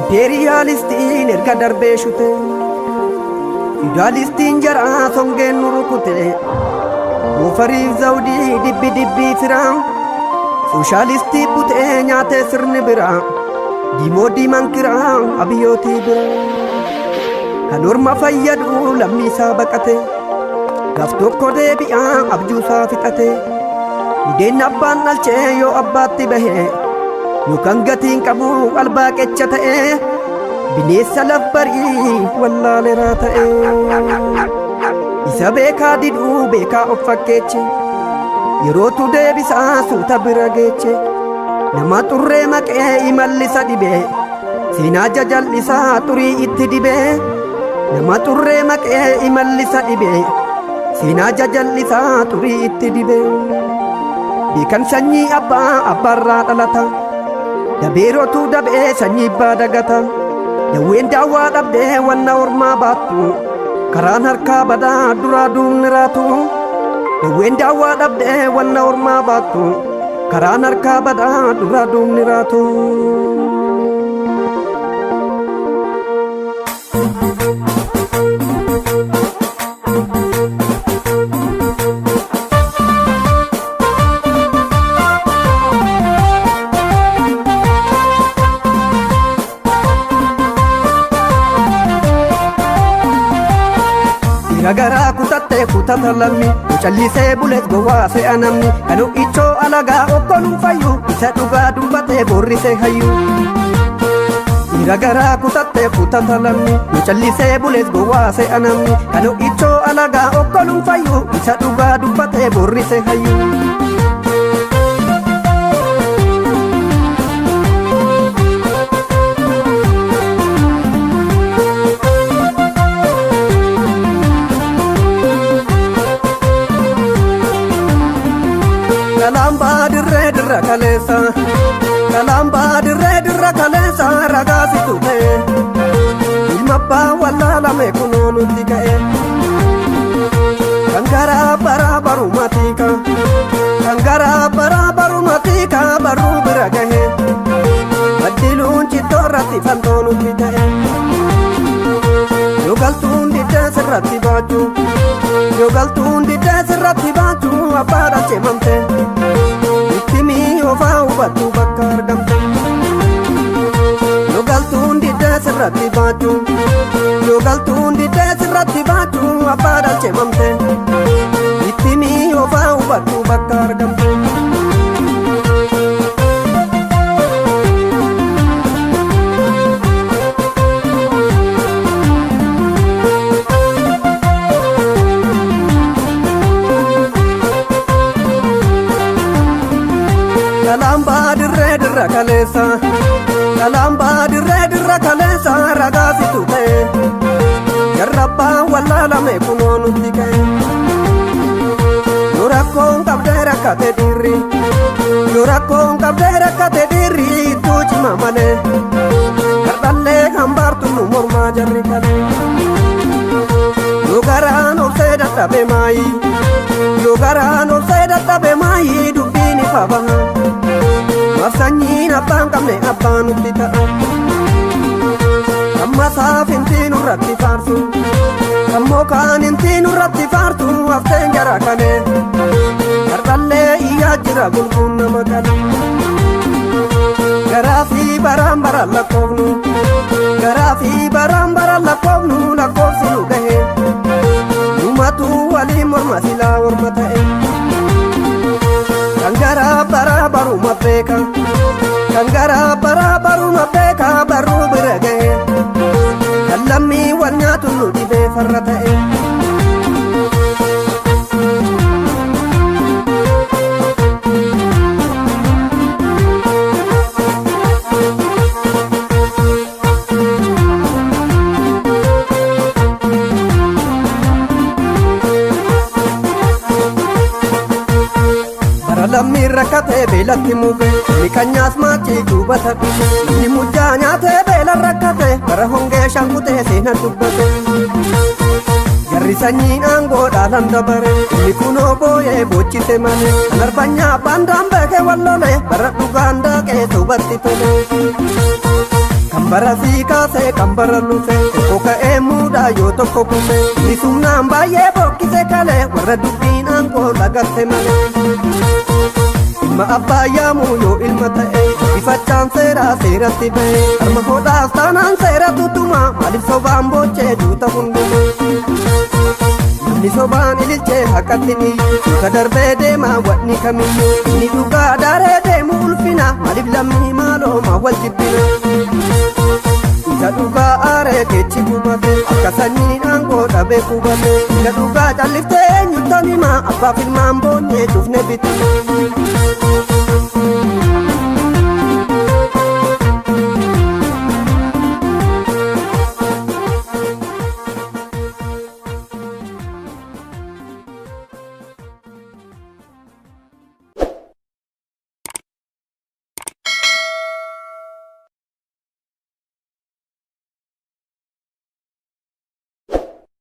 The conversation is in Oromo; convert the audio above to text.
Impeeriyaalistiin erga darbee shute, Fiudaalistiin jaraa songeen nu rukute, Goofariif zawdii dibbi dibbii firaa, Sooshaalistii butee nyaatee sirni biraa, Diimoo diiman kiraa abiyyootii biraa. Kan orma fayyadu lammiisaa baqate, gaaf tokko deebi'aa abjuusaa fixate. Budeen abbaan dhalchee yoo abbaatti bahe, yookaan gatiin qabu albaaqecha ta'e, bineensa lafbarii wallaaleraa ta'e. Isa beekaa diduu beekaa of fakkeeche, yerootu deebisaa suuta bira geeche. Nama xurree maqee imallisa dhibee, seenaa jajal'isaa xurii itti dibee. Nama xurree maqee imallisa dhibee, seenaa jajal'isaa xurii itti dibee. Beekan sanyii abbaa abbaarraa dhalata, dabeerotu dabee sanyii abbaa dagata. Dawween daawwaa dhabdee wanna ormaa baattu, karaan harkaa badaa duraa duubni raatu. Dawween daawwaa dhabdee wanna ormaa baattu, karaan harkaa badaa duraa duubni raatu. Dhiira garaa kutattee kutata lammi, callisee bulees gowwaa se'a namni. Kan ichoo alagaa okkonuun fayyu, isa dhugaa dubbatee boorrisee hayyu. Dhiira garaa kutattee kutata lammi, callisee bulees gowwaa se'a namni. Kan ichoo alagaa okkonuun fayyu, isa dhugaa dubbatee boorrisee hayyu. Kalambaa dirree dirra kaleessa, kalambaa dirree dirra kaleessa ragaa situ ta'e, ilma abbaa wallaalame kunoo nutti ka'e. Kan garaa baraa baruma tiika, kan garaa baraa baruma tiika barruu bira gahe, baddiluun cittoo irratti fantoo nutti ta'e. Yoo galtuun diddee sirratti baachuu, yoo galtuun diddee sirratti baachuu abbaa dhalchee mamte. Itti mi'oofaa hubattu bakka argamte. Yoo galtuun diddee sirratti baachuu, yoo galtuun diddee sirratti baachuu abbaa dhalchee mamte. Itti mi'oofaa hubattu bakka argamte. Kalambaa dirree dirra kaleessa, kalambaa dirree dirra kaleessa ragaa situ ta'e, jarrabbaa wallaalame kunoo nutti ka'e. Yoo rakkoon qabdee rakkate dhiirri, yoo rakkoon qabdee rakkate dhiirri ittuu cima malee, kardhallee hambaartu nu mormaa jarri kalee. Yoo garaan obsee dadhabe maayi, yoo garaan obsee dadhabe maayi dubbiin ifa baha. Maaf sanyiin abbaan qabne abbaa nutti ta'a. Amma saafintii nurratti faarsu, ammoo kaanintii nurratti faarsu hafteen jara kalee. Kardhallee iyyaa jira gulguun nama qale. Garaa fi baraan baraan lakkoofnu, garaa fi baraan baraan lakkoofnu lakkoofsi nu gahe. Numatu waliin morma silaa morma ta'e. Kan garaa baraa baruma beeka, kan garaa baraa baruma beeka barruu bira gahe. Kan lammii wal nyaatu nu dhibee farra ta'e. Bara lammiin rakkatee beelatti mufe, inni kan nyaas maachii duubata dhufe, inni mucaa nyaatee beela rakkate, bara hongee shankutee seenan dubbate. Jarri Warri sanyiin aangoo dhaalan dabare inni kunoo booyee boochise malee. Kan arfanyaa baandaan beekee wallole bara dhugaan daaqee sobatti tole. Kan bara sii kaasee kan bara lufe tokko ka'ee muudaa yoo tokko kufe inni sumnaan baay'ee bokkise kalee warra dubbiin aangoo lagatte malee. Ilma abbaa yaamuu yoo ilma ta'e ifachaan seeraa seeratti ba'e harma hodhaas taanaan seera tutuma maaliif sobaan boochee duuta hunduma. Namni sobaan ililchee haqatti niyyu duuka darbee deema wanni kamiyyuu inni dhugaa daaree deemu ulfina maaliif lammii maaloo wal jibbina. Isa dhugaa aaree keechi gubate akka sanyiin aangoo dhabee qubate isa dhugaa calliftee eenyuttan hima abbaaf ilmaan boonyee cufne bitima.